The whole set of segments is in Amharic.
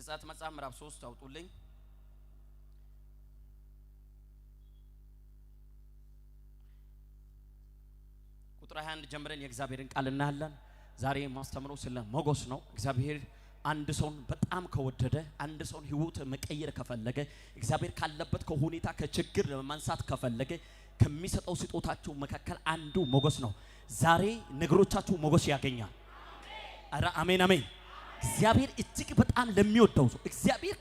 ዘጸአት መጽሐፍ ምዕራፍ 3 አውጡልኝ። ቁጥር 21 ጀምረን የእግዚአብሔርን ቃል እናያለን። ዛሬ የማስተምረው ስለ ሞገስ ነው። እግዚአብሔር አንድ ሰውን በጣም ከወደደ፣ አንድ ሰውን ሕይወት መቀየር ከፈለገ፣ እግዚአብሔር ካለበት ከሁኔታ ከችግር ለማንሳት ከፈለገ ከሚሰጠው ስጦታቸው መካከል አንዱ ሞገስ ነው። ዛሬ ነገሮቻችሁ ሞገስ ያገኛል። አረ አሜን አሜን። እግዚአብሔር እጅግ በጣም ለሚወደው ሰው፣ እግዚአብሔር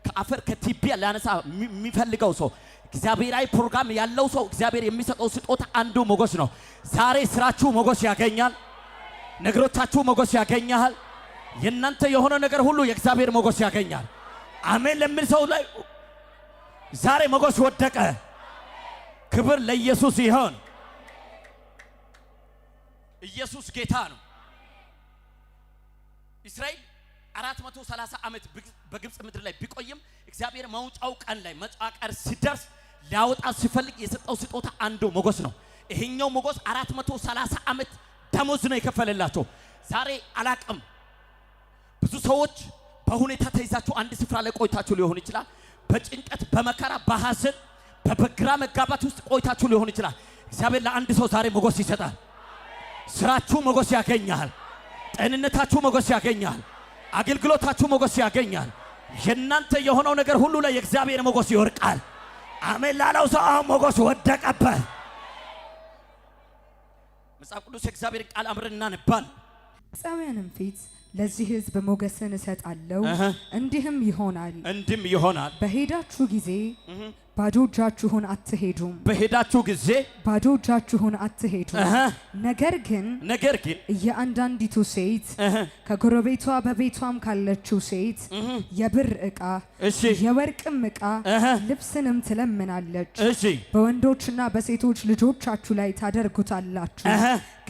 ከአፈር ከትቢያ ሊያነሳ የሚፈልገው ሰው፣ እግዚአብሔራዊ ፕሮግራም ያለው ሰው እግዚአብሔር የሚሰጠው ስጦታ አንዱ ሞገስ ነው። ዛሬ ስራችሁ ሞገስ ያገኛል። ነገሮቻችሁ ሞገስ ያገኛል። የእናንተ የሆነ ነገር ሁሉ የእግዚአብሔር ሞገስ ያገኛል። አሜን ለሚል ሰው ላይ ዛሬ ሞገስ ወደቀ። ክብር ለኢየሱስ ይሆን። ኢየሱስ ጌታ ነው። እስራኤል 430 ዓመት በግብፅ ምድር ላይ ቢቆይም እግዚአብሔር መውጫው ቀን ላይ መውጫ ቀን ሲደርስ ሊያወጣ ሲፈልግ የሰጠው ስጦታ አንዱ ሞገስ ነው። ይሄኛው ሞገስ 430 ዓመት ደሞዝ ነው የከፈለላቸው። ዛሬ አላቅም፣ ብዙ ሰዎች በሁኔታ ተይዛችሁ አንድ ስፍራ ላይ ቆይታችሁ ሊሆን ይችላል። በጭንቀት፣ በመከራ፣ በሐዘን፣ በግራ መጋባት ውስጥ ቆይታችሁ ሊሆን ይችላል። እግዚአብሔር ለአንድ ሰው ዛሬ ሞገስ ይሰጣል። ስራችሁ ሞገስ ያገኛል። ጤንነታችሁ ሞገስ ያገኛል። አገልግሎታችሁ ሞገስ ያገኛል። የእናንተ የሆነው ነገር ሁሉ ላይ የእግዚአብሔር ሞገስ ይወርቃል። አሜን ላለው ሰው አሁን ሞገስ ወደቀበት። መጽሐፍ ቅዱስ የእግዚአብሔር ቃል አምረን እናነባል። ግብፃውያንም ፊት ለዚህ ሕዝብ ሞገስን እሰጣለሁ፣ እንዲህም ይሆናል፣ እንዲህም ይሆናል፣ በሄዳችሁ ጊዜ ባዶ እጃችሁን አትሄዱም። በሄዳችሁ ጊዜ ባዶ እጃችሁን አትሄዱም። ነገር ግን ነገር ግን እያንዳንዲቱ ሴት ከጎረቤቷ በቤቷም ካለችው ሴት የብር ዕቃ የወርቅም ዕቃ ልብስንም ትለምናለች። በወንዶችና በሴቶች ልጆቻችሁ ላይ ታደርጉታላችሁ፣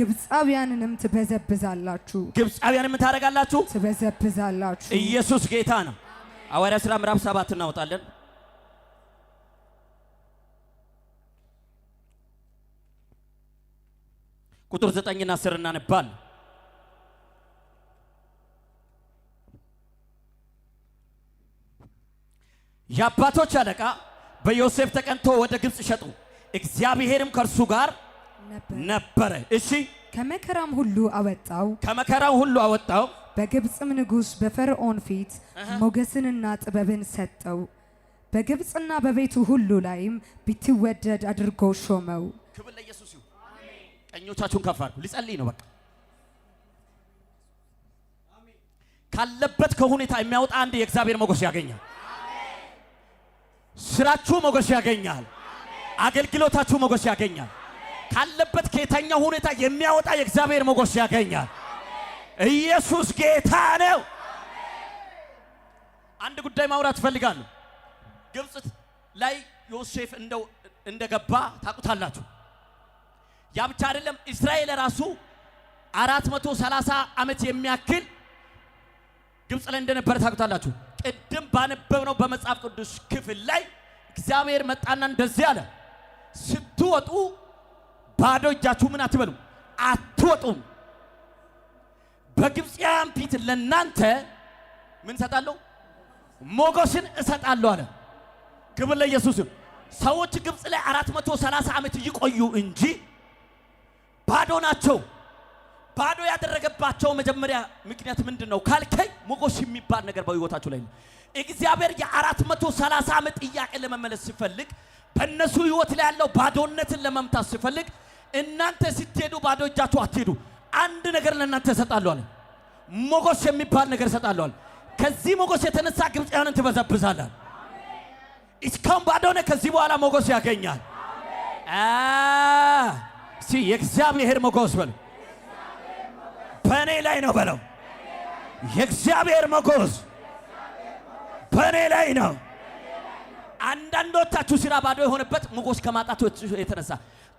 ግብፃውያንንም ትበዘብዛላችሁ። ግብፃውያንም ታደርጋላችሁ፣ ትበዘብዛላችሁ። ኢየሱስ ጌታ ነው። ሐዋርያት ሥራ ምዕራፍ 7 እናወጣለን። ቁጥር 9ና 10 እናነባል። የአባቶች አለቃ በዮሴፍ ተቀንቶ ወደ ግብፅ ሸጡ፣ እግዚአብሔርም ከእርሱ ጋር ነበረ። እሺ፣ ከመከራም ሁሉ አወጣው፣ ከመከራው ሁሉ አወጣው። በግብፅም ንጉሥ በፈርዖን ፊት ሞገስንና ጥበብን ሰጠው። በግብፅና በቤቱ ሁሉ ላይም ቢትወደድ አድርጎ ሾመው። ክብር ለኢየሱስ ይሁን። ቀኞቻችሁን ከፍ አድርጉ። ሊጸልይ ነው። በቃ ካለበት ከሁኔታ የሚያወጣ አንድ የእግዚአብሔር ሞገስ ያገኛል። ስራችሁ ሞገስ ያገኛል። አገልግሎታችሁ ሞገስ ያገኛል። ካለበት ከየትኛው ሁኔታ የሚያወጣ የእግዚአብሔር ሞገስ ያገኛል። ኢየሱስ ጌታ ነው። አንድ ጉዳይ ማውራት እፈልጋለሁ። ግብፅ ላይ ዮሴፍ እንደው እንደገባ ታውቁታላችሁ። ያ ብቻ አይደለም። እስራኤል ራሱ 430 ዓመት የሚያክል ግብፅ ላይ እንደነበረ ታውቁታላችሁ። ቅድም ባነበብነው በመጽሐፍ ቅዱስ ክፍል ላይ እግዚአብሔር መጣና እንደዚህ አለ፣ ስትወጡ ባዶ እጃችሁ ምን አትበሉም፣ አትወጡም። በግብፃውያን ፊት ለናንተ ምን እሰጣለሁ? ሞገስን እሰጣለሁ አለ። ክብር ለኢየሱስ። ሰዎች ግብፅ ላይ 430 ዓመት ይቆዩ እንጂ ባዶ ናቸው። ባዶ ያደረገባቸው መጀመሪያ ምክንያት ምንድን ነው ካልከኝ፣ ሞገስ የሚባል ነገር በህይወታቸው ላይ ነው። እግዚአብሔር የ430 ዓመት ጥያቄ ለመመለስ ሲፈልግ፣ በእነሱ ህይወት ላይ ያለው ባዶነትን ለመምታት ሲፈልግ፣ እናንተ ስትሄዱ ባዶ እጃችሁ አትሄዱ፣ አንድ ነገር ለእናንተ እሰጣለሁ አለ። ሞገስ የሚባል ነገር እሰጣለሁ አለ። ከዚህ ሞገስ የተነሳ ግብፃውያንን ትበዘብዛለህ። እስካሁን ባዶ ነህ፣ ከዚህ በኋላ ሞገስ ያገኛል። እስቲ የእግዚአብሔር ሞገስ በለው፣ በእኔ ላይ ነው በለው። የእግዚአብሔር ሞገስ በእኔ ላይ ነው። አንዳንዶቻችሁ ስራ ባዶ የሆነበት ሞገስ ከማጣቱ የተነሳ፣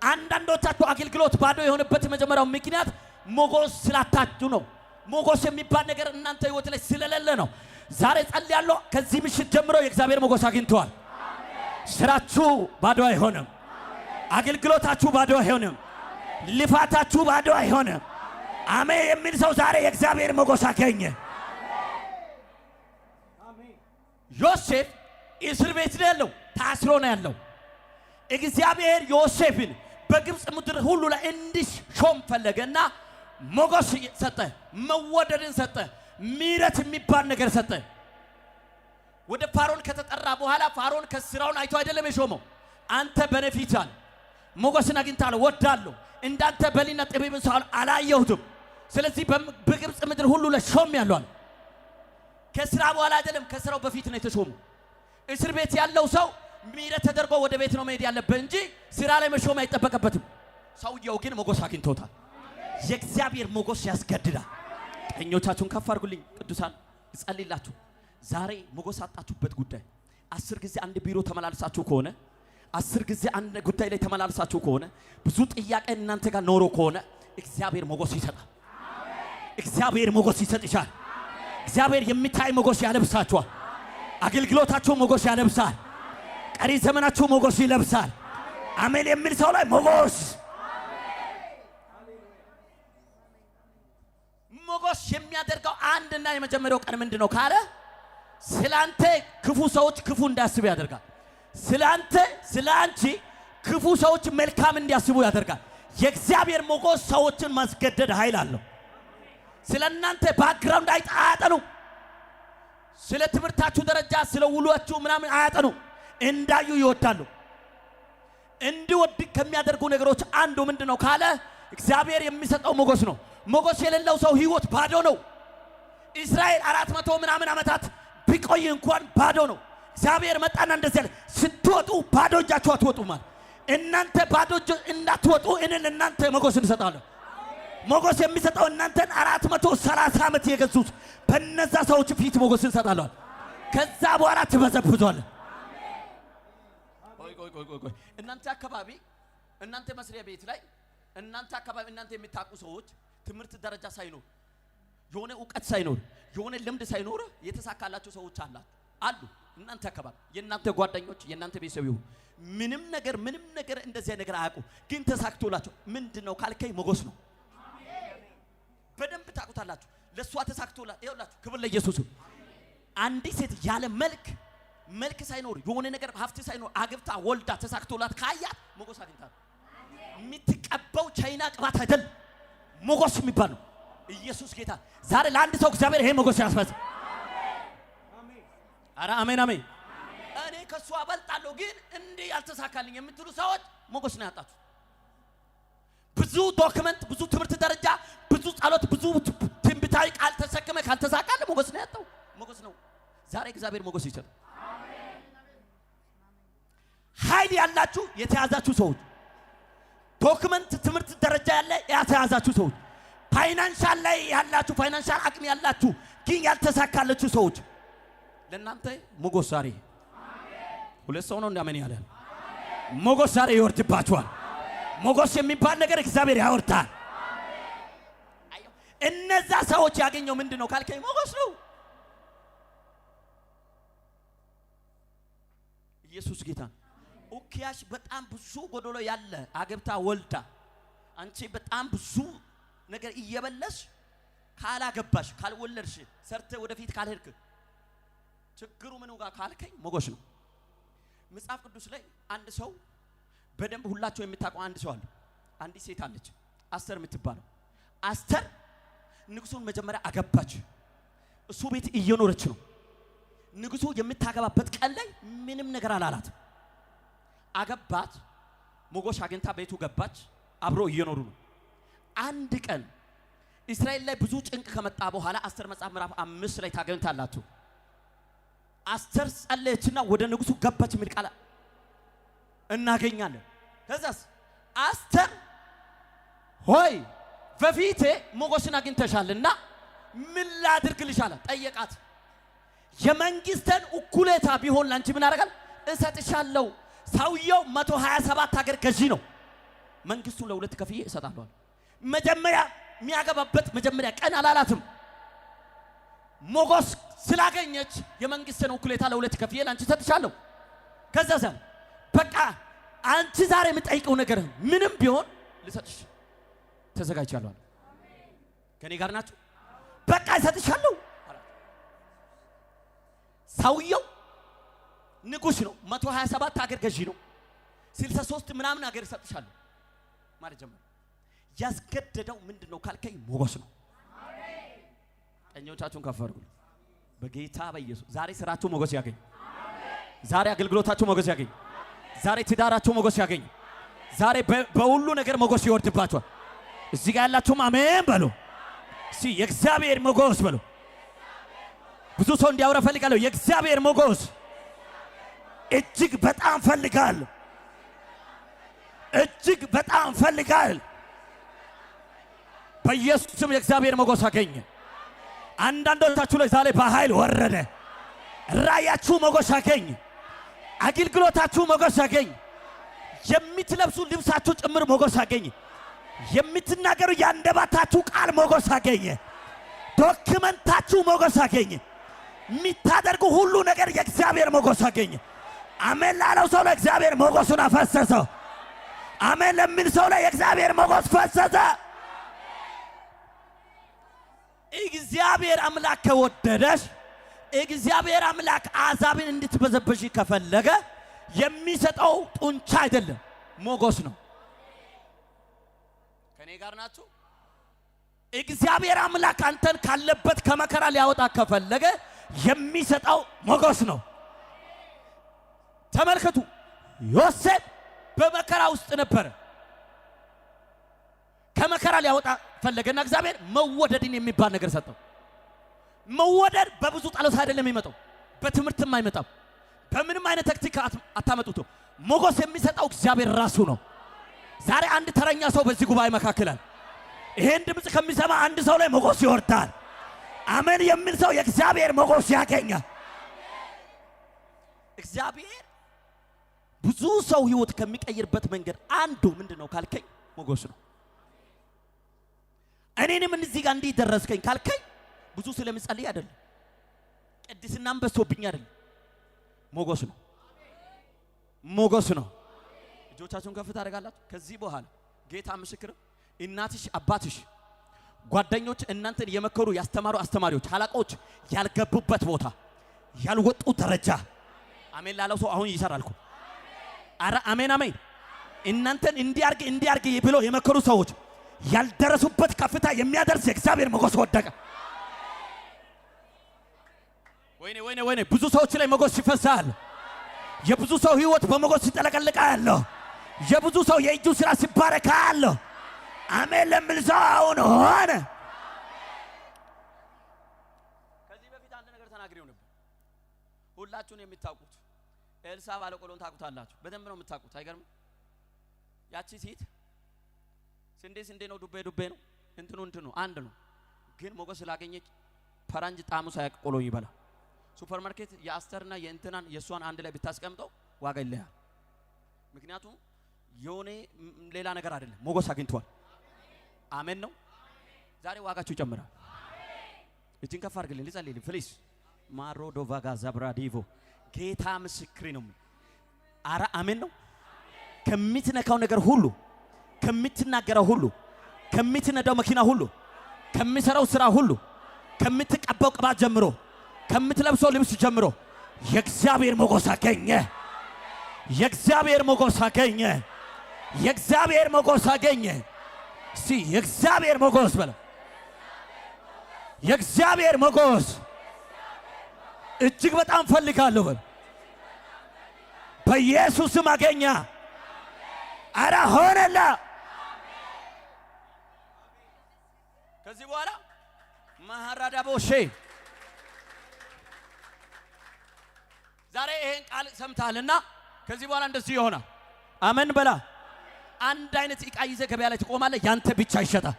አንዳንዶቻችሁ አገልግሎት ባዶ የሆነበት የመጀመሪያው ምክንያት ሞገስ ስላታችሁ ነው። ሞገስ የሚባል ነገር እናንተ ህይወት ላይ ስለሌለ ነው። ዛሬ ጸልያለሁ። ከዚህ ምሽት ጀምሮ የእግዚአብሔር ሞገስ አግኝተዋል። ስራችሁ ባዶ አይሆንም። አገልግሎታችሁ ባዶ አይሆንም። ልፋታችሁ ባዶ አይሆንም። አሜን የሚል ሰው ዛሬ የእግዚአብሔር ሞገስ አገኘ። ዮሴፍ እስር ቤት ነው ያለው፣ ታስሮ ነው ያለው። እግዚአብሔር ዮሴፍን በግብፅ ምድር ሁሉ ላይ እንዲሾም ፈለገና ሞገስ ሰጠ፣ መወደድን ሰጠ፣ ምሕረት የሚባል ነገር ሰጠ። ወደ ፋሮን ከተጠራ በኋላ ፋሮን ከስራውን አይቶ አይደለም የሾመው። አንተ በኔ ፊት አለ ሞገስን አግኝተሃል፣ ወዳለሁ እንዳንተ በሊና ጥበብን ሰው አላየሁትም። ስለዚህ በግብፅ ምድር ሁሉ ላይ ሾሜሃለሁ አለ። ከስራ በኋላ አይደለም፣ ከስራው በፊት ነው የተሾመው። እስር ቤት ያለው ሰው ምሕረት ተደርጎ ወደ ቤት ነው መሄድ ያለበት እንጂ ስራ ላይ መሾም አይጠበቅበትም። ሰውየው ግን ሞገስ አግኝቶታል። የእግዚአብሔር ሞገስ ያስገድዳል። ቀኞቻችሁን ከፍ አድርጉልኝ ቅዱሳን፣ እጸልይላችሁ። ዛሬ ሞገስ አጣችሁበት ጉዳይ 10 ጊዜ አንድ ቢሮ ተመላልሳችሁ ከሆነ፣ 10 ጊዜ አንድ ጉዳይ ላይ ተመላልሳችሁ ከሆነ፣ ብዙ ጥያቄ እናንተ ጋር ኖሮ ከሆነ እግዚአብሔር ሞገስ ይሰጣል። እግዚአብሔር ሞገስ ይሰጥሻል። እግዚአብሔር የሚታይ ሞገስ ያለብሳችኋል። አገልግሎታችሁ ሞገስ ያለብሳል። ቀሪ ዘመናችሁ ሞገስ ይለብሳል። አሜን የሚል ሰው ላይ ሞገስ። ሞገስ የሚያደርገው አንድና የመጀመሪያው ቀን ምንድን ነው ካለ ስላንተ ክፉ ሰዎች ክፉ እንዳያስቡ ያደርጋል። ስላንተ ስላንቺ ክፉ ሰዎች መልካም እንዲያስቡ ያደርጋል። የእግዚአብሔር ሞገስ ሰዎችን ማስገደድ ኃይል አለው። ስለ እናንተ background አያጠኑ። ስለ ትምህርታችሁ ደረጃ፣ ስለ ውሏችሁ ምናምን አያጠኑ። እንዳዩ ይወዳሉ። እንዲወድ ከሚያደርጉ ነገሮች አንዱ ምንድን ነው ካለ እግዚአብሔር የሚሰጠው ሞገስ ነው። ሞገስ የሌለው ሰው ህይወት ባዶ ነው። እስራኤል 400 ምናምን ዓመታት ቢቆይ እንኳን ባዶ ነው። እግዚአብሔር መጣና እንደዚህ አለ፣ ስትወጡ ባዶ እጃችሁ አትወጡም አለ። እናንተ ባዶ እጅ እንዳትወጡ እኔ ለእናንተ ሞገስ እንሰጣለሁ። ሞገስ የሚሰጠው እናንተን 430 ዓመት የገዙት በነዛ ሰዎች ፊት ሞገስ እንሰጣለሁ። ከዛ በኋላ ትበዘብዟል። ቆይ ቆይ ቆይ ቆይ፣ እናንተ አካባቢ፣ እናንተ መስሪያ ቤት ላይ፣ እናንተ አካባቢ እናንተ የምታውቁ ሰዎች ትምህርት ደረጃ ሳይኖር፣ የሆነ እውቀት ሳይኖር፣ የሆነ ልምድ ሳይኖር የተሳካላቸው ሰዎች አሉ። እናንተ አካባቢ የእናንተ ጓደኞች፣ የእናንተ ቤተሰብ ይሁን ምንም ነገር ምንም ነገር እንደዚያ ነገር አያውቁ፣ ግን ተሳክቶላቸው ምንድን ነው ካልከኝ ሞገስ ነው። በደንብ ታውቁታላችሁ። ለእሷ ተሳክቶላት ይኸውላችሁ፣ ክብር ለኢየሱስ። አንዲት ሴት ያለ መልክ መልክ ሳይኖር፣ የሆነ ነገር ሀብት ሳይኖር አግብታ ወልዳ ተሳክቶላት ካያት ሞገስ አግኝታ ነው። የምትቀባው ቻይና ቅባት አይደል፣ ሞገስ የሚባል ነው። ኢየሱስ ጌታ። ዛሬ ለአንድ ሰው እግዚአብሔር ይሄ ሞገስ ያስፈጽ። አረ አሜን አሜን። እኔ ከእሱ አበልጣለሁ ግን እንዲህ ያልተሳካልኝ የምትሉ ሰዎች ሞገስ ነው ያጣችሁ። ብዙ document፣ ብዙ ትምህርት ደረጃ፣ ብዙ ጸሎት፣ ብዙ ትንቢታዊ ቃል ተሸክመ ካልተሳካልህ ሞገስ ነው ያጣው። ሞገስ ነው። ዛሬ እግዚአብሔር ሞገስ ይሰጥ። ኃይል ያላችሁ የተያዛችሁ ሰዎች፣ document ትምህርት ደረጃ ያለ የተያዛችሁ ሰዎች፣ financial ላይ ያላችሁ፣ financial አቅም ያላችሁ ግን ያልተሳካላችሁ ሰዎች ለእናንተ ሞገስ ዛሬ፣ ሁለት ሰው ነው እንዳመን ያለ፣ ሞገስ ዛሬ ይወርድባችኋል። ሞገስ የሚባል ነገር እግዚአብሔር ያወርዳል። እነዛ ሰዎች ያገኘው ምንድን ነው ካልከኝ ሞገስ ነው። ኢየሱስ ጌታ። ኡኪያሽ በጣም ብዙ ጎዶሎ ያለ አገብታ ወልዳ፣ አንቺ በጣም ብዙ ነገር እየበለሽ ካላገባሽ፣ ካልወለድሽ፣ ሰርተ ወደፊት ካልሄድክ ችግሩ ምኑ ጋር ካልከኝ ሞገስ ነው። መጽሐፍ ቅዱስ ላይ አንድ ሰው በደንብ ሁላቸው የምታውቀው አንድ ሰው አለ። አንዲት ሴት አለች አስተር የምትባለው። አስተር ንጉሱን መጀመሪያ አገባች። እሱ ቤት እየኖረች ነው። ንጉሱ የምታገባበት ቀን ላይ ምንም ነገር አላላት። አገባት፣ ሞገስ አግኝታ ቤቱ ገባች። አብሮ እየኖሩ ነው። አንድ ቀን እስራኤል ላይ ብዙ ጭንቅ ከመጣ በኋላ አስተር መጽሐፍ ምዕራፍ 5 ላይ ታገኙታላችሁ። አስተር ጸለየችና ወደ ንጉሱ ገባች የሚል ቃል እናገኛለን። ከዛስ አስተር ሆይ በፊቴ ሞገስን አግኝተሻልና ምን ላድርግልሽ አላት፣ ጠየቃት። የመንግስትን እኩሌታ ቢሆን ላንቺ ምን አደርጋለሁ? እሰጥሻለሁ። ሰውየው 127 ሀገር ገዢ ነው። መንግስቱን ለሁለት ከፍዬ እሰጣለሁ። መጀመሪያ የሚያገባበት መጀመሪያ ቀን አላላትም። ሞገስ ስላገኘች የመንግስትን እኩሌታ ለሁለት ከፍዬ ላንቺ እሰጥሻለሁ። ከዛ በቃ አንቺ ዛሬ የምጠይቀው ነገር ምንም ቢሆን ልሰጥሽ ተዘጋጅቻለሁ። ከኔ ጋር ናችሁ? በቃ እሰጥሻለሁ። ሰውየው ንጉስ ነው። 127 ሀገር ገዢ ነው። 63 ምናምን ሀገር እሰጥሻለሁ ማለት ጀመረ። ያስገደደው ምንድን ነው ካልከኝ ሞገስ ነው። ቀኞቻችሁን ከፍ አድርጉ። በጌታ በኢየሱስ ዛሬ ስራችሁ ሞገስ ያገኝ። ዛሬ አገልግሎታችሁ ሞገስ ያገኝ። ዛሬ ትዳራችሁ ሞገስ ያገኝ። ዛሬ በሁሉ ነገር ሞገስ ይወርድባችኋል። እዚህ ጋር ያላችሁም አሜን በሉ። እስቲ የእግዚአብሔር ሞገስ በሉ። ብዙ ሰው እንዲያወራ ፈልጋለሁ። የእግዚአብሔር ሞገስ እጅግ በጣም ፈልጋለሁ። እጅግ በጣም ፈልጋለሁ። በኢየሱስ ስም የእግዚአብሔር ሞገስ አገኘ። አንዳንዶቻችሁ ላይ ዛሬ በኃይል ወረደ። ራእያችሁ ሞገስ አገኘ። አገልግሎታችሁ ሞገስ አገኘ። የምትለብሱ ልብሳችሁ ጭምር ሞገስ አገኘ። የምትናገሩ የአንደበታችሁ ቃል ሞገስ አገኘ። Document ኣችሁ ሞገስ አገኘ። የሚታደርጉ ሁሉ ነገር የእግዚአብሔር ሞገስ አገኘ። አሜን ላለው ሰው ለእግዚአብሔር ሞገሱን አፈሰሰው። አሜን ለሚል ሰው ላይ የእግዚአብሔር ሞገስ ፈሰሰ። እግዚአብሔር አምላክ ከወደደሽ፣ እግዚአብሔር አምላክ አሕዛብን እንድትበዘበዥ ከፈለገ የሚሰጠው ጡንቻ አይደለም፣ ሞገስ ነው። ከኔ ጋር ናችሁ? እግዚአብሔር አምላክ አንተን ካለበት ከመከራ ሊያወጣ ከፈለገ የሚሰጠው ሞገስ ነው። ተመልከቱ፣ ዮሴፍ በመከራ ውስጥ ነበረ። ከመከራ ሊያወጣ ፈለገና እግዚአብሔር መወደድን የሚባል ነገር ሰጠው። መወደድ በብዙ ጸሎት አይደለም የሚመጣው፣ በትምህርትም አይመጣም፣ በምንም አይነት ታክቲክ አታመጡትም። ሞገስ የሚሰጠው እግዚአብሔር ራሱ ነው። ዛሬ አንድ ተረኛ ሰው በዚህ ጉባኤ መካከል አለ። ይሄን ድምፅ ከሚሰማ አንድ ሰው ላይ ሞገስ ይወርዳል። አሜን የሚል ሰው የእግዚአብሔር ሞገስ ያገኛል። እግዚአብሔር ብዙ ሰው ህይወት ከሚቀይርበት መንገድ አንዱ ምንድን ነው ካልከኝ ሞገስ ነው። እኔንም እዚህ ጋር እንዲህ ደረስከኝ ካልከኝ ብዙ ስለምጸልይ አይደለም፣ ቅድስናም በዝቶብኝ አይደለም፣ ሞገስ ነው። ሞገስ ነው። እጆቻችሁን ከፍ ታደርጋላችሁ። ከዚህ በኋላ ጌታ ምስክር፣ እናትሽ፣ አባትሽ፣ ጓደኞች እናንተን የመከሩ ያስተማሩ አስተማሪዎች፣ አለቆች ያልገቡበት ቦታ ያልወጡ ደረጃ አሜን ላለው ሰው አሁን ይሰራል እኮ። አረ አሜን አሜን። እናንተን እንዲያርግ እንዲያርግ ብሎ የመከሩ ሰዎች ያልደረሱበት ከፍታ የሚያደርስ የእግዚአብሔር ሞገስ ወደቀ። ወይኔ ወይኔ ወይኔ! ብዙ ሰዎች ላይ ሞገስ ይፈሳል። የብዙ ሰው ህይወት በሞገስ ሲጠለቀልቃ ያለው፣ የብዙ ሰው የእጁ ስራ ሲባረካ ያለው፣ አሜን ለሚል ሰው አሁን ሆነ። ከዚህ በፊት አንድ ነገር ተናግሬው ነበር። ሁላችሁን የምታውቁት ኤልሳ ባለቆሎን ታውቁታላችሁ። በደንብ ነው የምታውቁት። አይገርምም? ያቺ ሴት ስንዴ ስንዴ ነው፣ ዱቤ ዱቤ ነው፣ እንትኑ እንትኑ አንድ ነው። ግን ሞገስ ስላገኘች ፈረንጅ ጣዕሙ ሳያውቅ ቆሎ ይበላል። ሱፐርማርኬት የአስተርና የእንትናን የእሷን አንድ ላይ ብታስቀምጠው ዋጋ ይለያል። ምክንያቱም የሆነ ሌላ ነገር አይደለም፣ ሞገስ አግኝቷል። አሜን ነው። ዛሬ ዋጋችሁ ይጨምራል። እጅን ከፍ አድርግልኝ ልጸልይልኝ please። ማሮ ዶቫጋ ዛብራዲቮ ጌታ ምስክሬ ነው። አረ አሜን ነው። ከምትነካው ነገር ሁሉ፣ ከምትናገረው ሁሉ፣ ከምትነዳው መኪና ሁሉ፣ ከሚሰራው ስራ ሁሉ፣ ከምትቀባው ቅባት ጀምሮ፣ ከምትለብሰው ልብስ ጀምሮ የእግዚአብሔር ሞገስ አገኘ። የእግዚአብሔር ሞገስ አገኘ። የእግዚአብሔር ሞገስ አገኘ። እስቲ የእግዚአብሔር ሞገስ በለው። የእግዚአብሔር ሞገስ እጅግ በጣም ፈልጋለሁ በል። በኢየሱስም አገኛ። አረ ሆነላ። ከዚህ በኋላ ማራዳቦሼ ዛሬ ይሄን ቃል ሰምተሃልና ከዚህ በኋላ እንደዚህ ይሆናል። አመን በላ። አንድ አይነት ዕቃ ይዘህ ገበያ ላይ ትቆማለህ፣ ያንተ ብቻ ይሸጣል።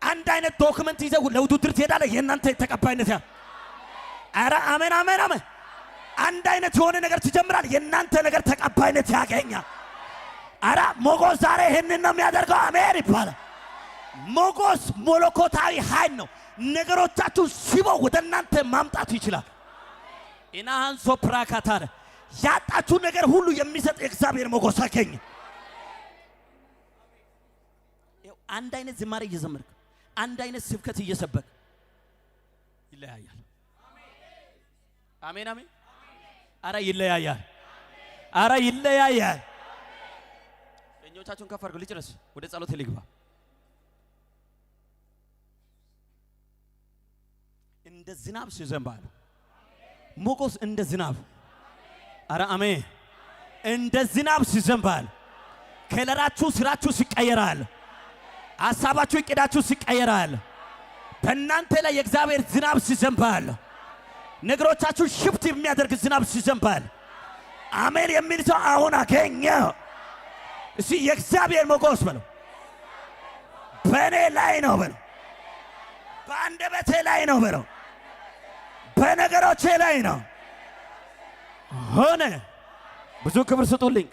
አንድ አይነት document ይዘህ ለውድድር ትሄዳለህ፣ የእናንተ ተቀባይነት ያ። ኧረ አሜን አሜን አሜን። አንድ አይነት የሆነ ነገር ትጀምራል፣ የእናንተ ነገር ተቀባይነት ያገኛል። ኧረ ሞገስ ዛሬ ይህንን ነው የሚያደርገው። አሜን ይባላል። ሞገስ መለኮታዊ ኃይል ነው። ነገሮቻችሁን ስቦ ወደ እናንተ ማምጣት ይችላል። ኢናሃንሶ ፕራካታረ ያጣችሁ ነገር ሁሉ የሚሰጥ የእግዚአብሔር ሞገስ አገኘ። አንድ አይነት ዝማሬ እየዘመርክ፣ አንድ አይነት ስብከት እየሰበክ ይለያያል። አሜን አሜን። አረ ይለያያል። አረ ይለያያል። እጆቻችሁን ከፍ አድርጉ። ልጨርስ፣ ወደ ጸሎት ልግባ። እንደ ዝናብ ሲዘንብ አለ ሞገስ፣ እንደ ዝናብ። አረ አሜን። እንደ ዝናብ ሲዘንባል ከለራችሁ ስራችሁ ሲቀየራል፣ ሀሳባችሁ እቅዳችሁ ሲቀየራል፣ በእናንተ ላይ የእግዚአብሔር ዝናብ ሲዘንባል፣ ነገሮቻችሁ shift የሚያደርግ ዝናብ ሲዘንባል፣ አሜን የሚል ሰው አሁን አገኘ። እስቲ የእግዚአብሔር ሞገስ በለው፣ በእኔ ላይ ነው በለው፣ በአንደበቴ ላይ ነው በለው፣ በነገሮቼ ላይ ነው ሆነ። ብዙ ክብር ስጡልኝ።